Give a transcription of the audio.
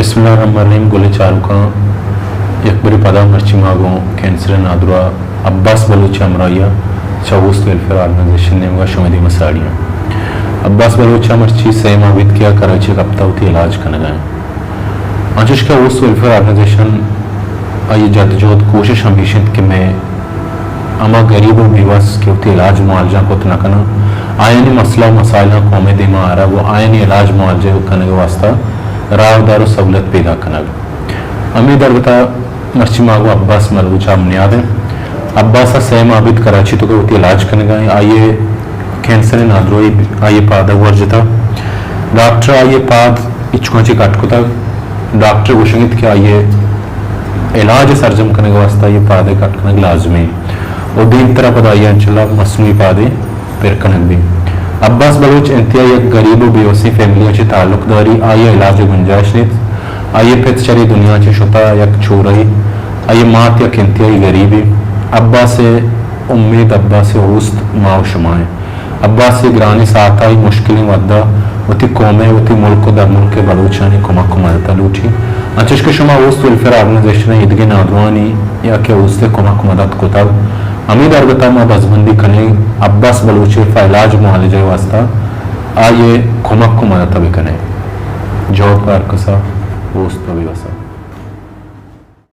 بسم اللہ الرحمن الرحیم۔ گل چاروکاں، یک برے پدا مرچی ما گوں کینسر نادراہ عباس بلوچ ءِ ہمراہی ءَ چہ اوست ویلفیئر آرگنائزیشن ءِ نیمگ ءَ شمئے دیم ءَ ساڑی آں۔ عباس بلوچ ءَ مرچی سئے ماہ بیت کہ آ کراچی ءَ کپتہ وتی علاج کنگ ءَ انت۔ انچوش کہ اوست ویلفیئر آرگنائزیشن ءِ جدوجہد کوشش ہمیش انت کہ مئے ہما گریب و بیوس کہ وتی علاج معالجاں کت نہ کناں، آیانی مسئلہ و مسائلاں قوم ءِ دیما آرگ و آیانی علاج معالجہ کنگ ءِ واستہ راہ و در و سہولت پیدا کنگ۔ ہمے درگت ءَ مرچی ما گوں عباس بلوچ ءَ ہم نیاد ایں۔ عباس ءَ سئے ماہ بیت کراچی توک ءَ وتی علاج کنگ ءَ ایں۔ آئی ءِ کینسر ءِ نادراہی آئی ءِ پاد ءَ ورجتہ۔ ڈاکٹر ءَ آئی ءِ پاد ہچکاں چہ کٹ کتگ۔ ڈاکٹر ءِ گوشگ انت کہ آئی ءِ علاج ءِ سرجم کنگ ءِ واستہ آئی ءِ پاد ءِ کٹ کنگ لازمی انت و دیمترا پدا آئی ءَ انشاءاللہ مصنوعی پادے پر کنگ بیت۔ عباس بلوچ انتہائی یک گریب و بیوسیں فیملی ءَ چہ تعلق داری، آئی ءَ علاج ءِ گنجائش نیست۔ آئی ءِ پت چرے دنیا چہ شتہ، یک چورہ ءَ۔ آئی ءِ مات یک انتہائی گریبے۔ عباس ءِ امید، عباس ءِ اوست ما و شما ایں۔ عباس ءِ گرانیں ساعتاں، مشکلیں وھداں وتی قوم ءِ، وتی ملک و درملک ءِ بلوچانی کمک و مدت ءَ لوٹی۔ انچوش کہ شما اوست ویلفیئر آرگنائزیشن ءِ ایدگہ نادراہانی یا کہ اوست ءِ کمک و مدت کتگ، ہمے درگت ءَ ما دزبندی کنیں عباس بلوچ ءِ پہ علاج معالجہ ءِ واستہ آئی ءِ کمک و مدت ءَ بکنیں۔ جواب پہ ہر کس ءَ، اوست پہ بیوس ءَ۔